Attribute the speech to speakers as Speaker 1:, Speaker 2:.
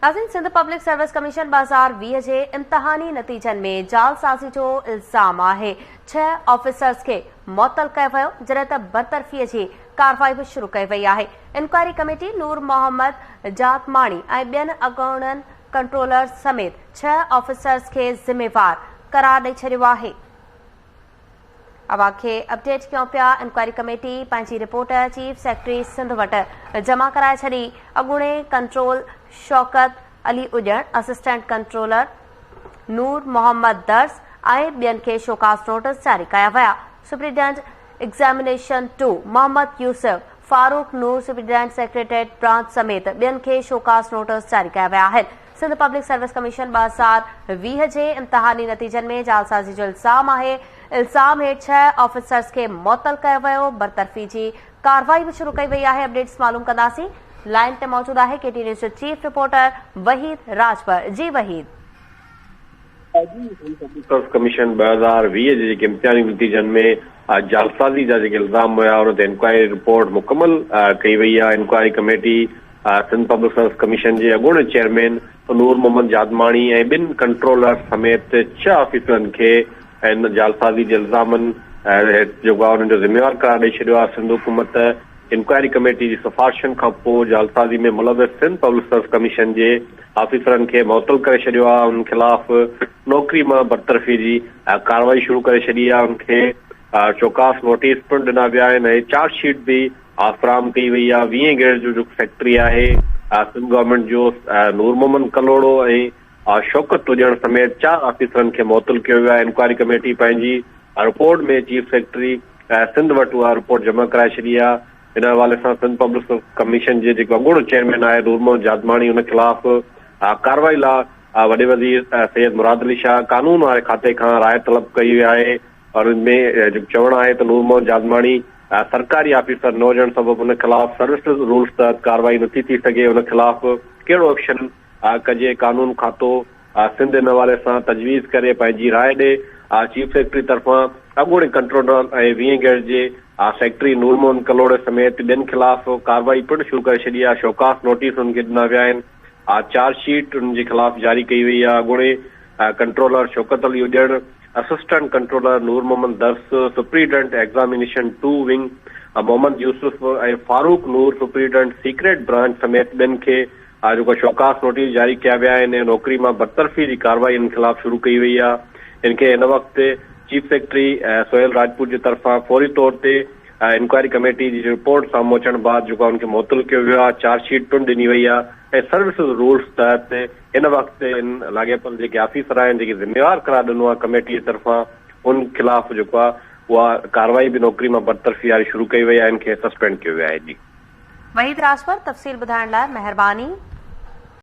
Speaker 1: ناظرين Sindh public service commission 2020 جي امتحاني نتيجن ۾ جعلسازي جو الزام آهي، 6 آفيسرز کي معطل ڪيو ويو، جڏهن ته برطرفي جي ڪارروائي به شروع ڪئي وئي آهي. انڪوائري ڪميٽي نور محمد جادماڻي ۽ ٻين اڳوڻن ڪنٽرولرز سميت 6 آفيسرز کي ذميوار قرار ڏئي ڇڏيو آهي. اوهان کي اپڊيٽ ڪيون پيا، انڪوائري ڪميٽي پنهنجي رپورٽ چيف سيڪريٽري سنڌ وٽ جمع ڪرائي ڇڏي، اڳوڻي control Shaukat Ali Ujan, assistant controller Noor Muhammad Dars ۽ ٻين کي شوڪاز نوٽيس جاري ڪيا ويا، superintendent examination two Muhammad Yousuf, Farooq Noor superintendent secretariat branch سميت ٻين کي شوڪاز نوٽيس جاري ڪيا ويا آهن. سنڌ پبلڪ سروس ڪميشن 2020 جي امتحاني نتيجن ۾ جعلسازي جو الزام آهي، الزام هيٺ 6 آفيسرز کي معطل ڪيو ويو، برطرفي جي ڪارروائي به شروع ڪئي وئي آهي، اپڊيٽس معلوم ڪنداسين، لائين تي موجود آهي ڪي ٽي نيوز جو چيف رپورٽر وحيد راڄپر، جي Waheed.
Speaker 2: Sindh public service commission 2020 جي جيڪي امتحاني نتيجن ۾ جعلسازي جا جيڪي الزام هيا ان تي انڪوائري رپورٽ مڪمل ڪئي وئي آهي، inquiry committee Sindh public service commission جي اڳوڻي چيئرمين نور محمد جادماڻي ۽ ٻن ڪنٽرولرز سميت 6 آفيسرن کي ان جعلسازي جي الزامن هيٺ جيڪو آهي انهن جو ذميوار قرار ڏئي ڇڏيو آهي. سنڌ حڪومت انڪوائري ڪميٽي جي سفارشن کانپوء جعلسازي ۾ ملوث سنڌ پبلڪ سروس ڪميشن جي آفيسرن کي معطل ڪري ڇڏيو آهي، انهن خلاف نوڪري مان برطرفي جي ڪارروائي شروع ڪري ڇڏي آهي، انهن کي شوڪاز نوٽيس پڻ ڏنا ويا آهن ۽ چارج شيٽ به فراهم ڪئي وئي آهي، ويهين گريڊ جو جيڪو سيڪريٽري آهي سنڌ گورنمينٽ جو نور محمد ڪلهوڙو ۽ شوڪت ٽوڄڻ سميت 4 آفيسرن کي معطل ڪيو ويو آهي، انڪوائري ڪميٽي پنهنجي رپورٽ ۾ چيف سيڪريٽري سنڌ وٽ اها رپورٽ جمع ڪرائي ڇڏي آهي، ان حوالي سان سنڌ پبلڪ سروس ڪميشن جي جيڪو اڳوڻو چيئرمين آهي نور محمد جادماڻي ان خلاف ڪارروائي لا وڏي وزير سيد مراد علي شاهه قانون واري کاتي کان راء طلب ڪئي آهي. ان ۾ جيڪو چوڻ آهي ته نور محمد جادماڻي سرڪاري آفيسر نه هجڻ سبب ان خلاف سروسز رولز تحت ڪارروائي نٿي ٿي سگهي، ان خلاف ڪهڙو ايڪشن ڪجي، قانون کاتو سنڌ ان حوالي سان تجويز ڪري پنهنجي راء ڏي. چيف سيڪريٽري طرفان اڳوڻي ڪنٽرولر ۽ ويهين گريڊ جي سيڪريٽري نور محمد ڪلهوڙي سميت ٻين خلاف ڪارروائي پڻ شروع ڪري ڇڏي آهي، شوڪاز نوٽيس انهن کي ڏنا ويا آهن، چارج شيٽ انهن جي خلاف جاري ڪئي وئي آهي، اڳوڻي controller Shaukat Ali Ujan, assistant controller Noor Muhammad Dars, superintendent examination two wing Muhammad Yousuf ۽ Farooq Noor superintendent secretariat branch سميت ٻين کي جيڪو شوڪاز نوٽيس جاري ڪيا ويا آهن ۽ نوڪري مان برطرفي جي ڪارروائي انهن خلاف شروع ڪئي وئي آهي. ان کي هن وقت چيف سيڪريٽري سهيل راجپوت جي طرفان فوري طور تي انڪوائري ڪميٽي جي رپورٽ سامهون اچڻ بعد جيڪو ان کي معطل ڪيو ويو آهي، چارج شيٽ پڻ ڏني وئي آهي ۽ سروسز رولز تحت هن وقت ان لاڳاپيل جيڪي آفيسر آهن جيڪي ذميوار قرار ڏنو آهي ڪميٽي جي طرفان ان خلاف جيڪو آهي اها ڪارروائي به نوڪري مان برطرفي واري شروع ڪئي وئي آهي ان کي سسپينڊ ڪيو ويو آهي جي.
Speaker 1: وحيد راڄپر تفصيل ٻڌائڻ لاء مهرباني.